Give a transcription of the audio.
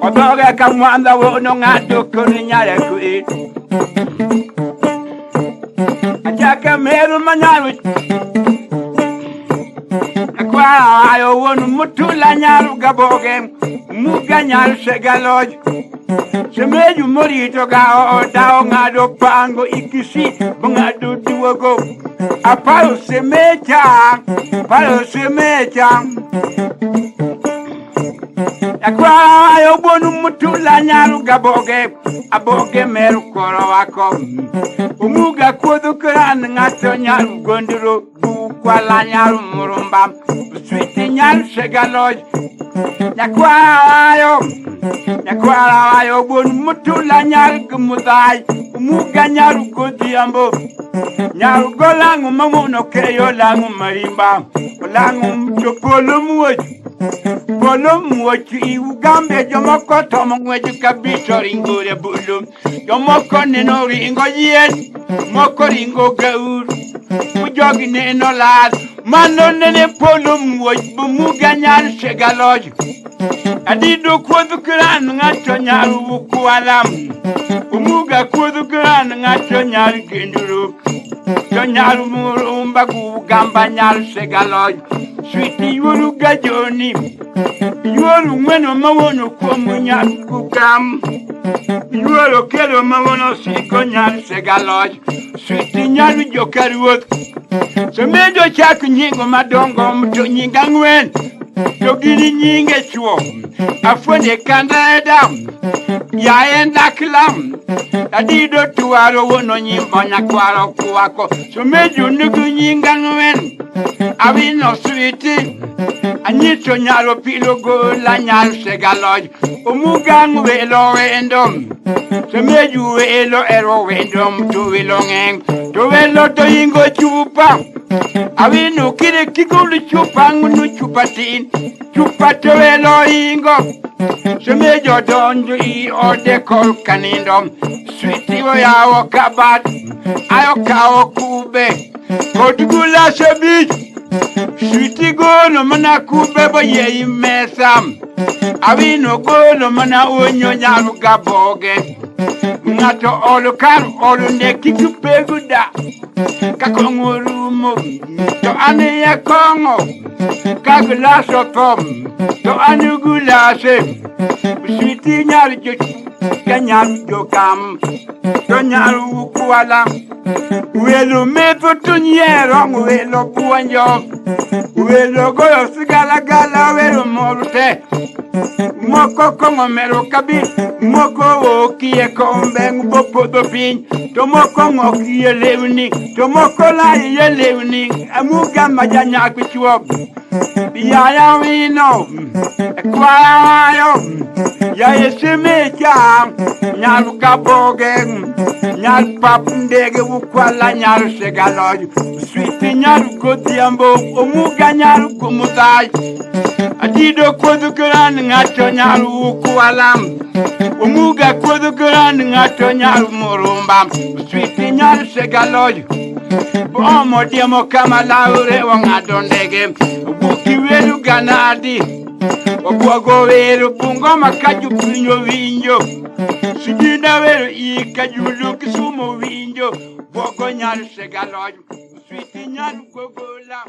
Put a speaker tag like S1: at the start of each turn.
S1: Odhoge ka mwanda wono ng'ado koni nyare kwe. Achaka meru manyaru. Akwayo wuon mutula nyaru gaboge. Muga nyaru segaloj. Semeju morito ga oda ng'ado pango ikisi ng'ado duogo. Aparo semecha, aparo semecha. Akwayo wuon mutula nyaru gaboge. Aboge meru koro wako. Omuga kuodho kran ng'ato nyaru gondiro bukwala nyaru murumba. Switi nyaru segaloj. Nyakwayo, nyakwayo wuon mutula nyaru gumudai. Omuga nyaru godhiambo. Nyaru golang'u mamono keyo lang'u marimba. Olang'u to polo muoch. Polo muoch iugambe jomoko tomo ng'wech kabisa ringo e bulu. Jomoko neno ringo yien, moko ringo gaur. Jogi neno lal, mano nene polo muoch bumuga nyar segaloj. Adido kuodh kran ng'ato nyar wukualam. Umuga kuodh kran ng'ato nyar genduru. To nyar murumba gugamba nyar segaloj. Switi yuoru gajoni. Yuoru ng'weno mawono kuom nyar kugam. Yuoro kelo mawono siko nyar segaloj. Switi nyar joka ruoth. Semedo chak nyingo madongo to nying ang'wen. To gin nyinge chuo. Afuende kandeda. Yae ndaklam. Adido tuaro wono nyimbo nyakwaro kwako. Somejo nigi nying ang'wen. Awino switi. Anyiso nyalo pilo gola nyar segaloj. Omugang welo wendo. Semeju welo ero wendo to welo ng'eng. To welo to ingo chupa. Awino kire kigulu chupa ngunu chupa tin. Chupa to welo ingo. Semejo donjo i ode kor kanindo. Switi oyawo kabat. Ayo kawo kube. Kod gulas abich. Switi golo mana kube boyie i mesa. Awino golo mana onyo nyaru gaboge. Ng'ato olo kar olo ne kik pegu da. Ka kong'o rumo to an e kong'o. Ka gilas otho to an gulase. Switi nyar jo ka nyar jokam to nyar ukwala. Welo metho to nyiero welo puonjo. Welo goyo sigalagala welo mor te. Moko kong'o mero kabir, moko okie kombe bopodho piny, to moko ng'okie lewni, to moko laie lewni, amuga ma janyak chuo. Yaya wino, kwayo, yaye semecha, nyar gaboge, nyar pap ndege ukwala nyar segaloj, switi nyar godhiambo, omuga nyar gumudhai. Adido kuodho kran ng'ato nyar ukwala, omuga kuodho kran ng'ato nyar murumba, switi nyar segaloj. Omo diemo kama laure ong'ado ndege, buki welu ganadi, obwogo wero bungoma ka jopiny owinjo, Siginda wero ika julu Kisumu winjo, bwogo nyar segaloj, switi nyar gogola.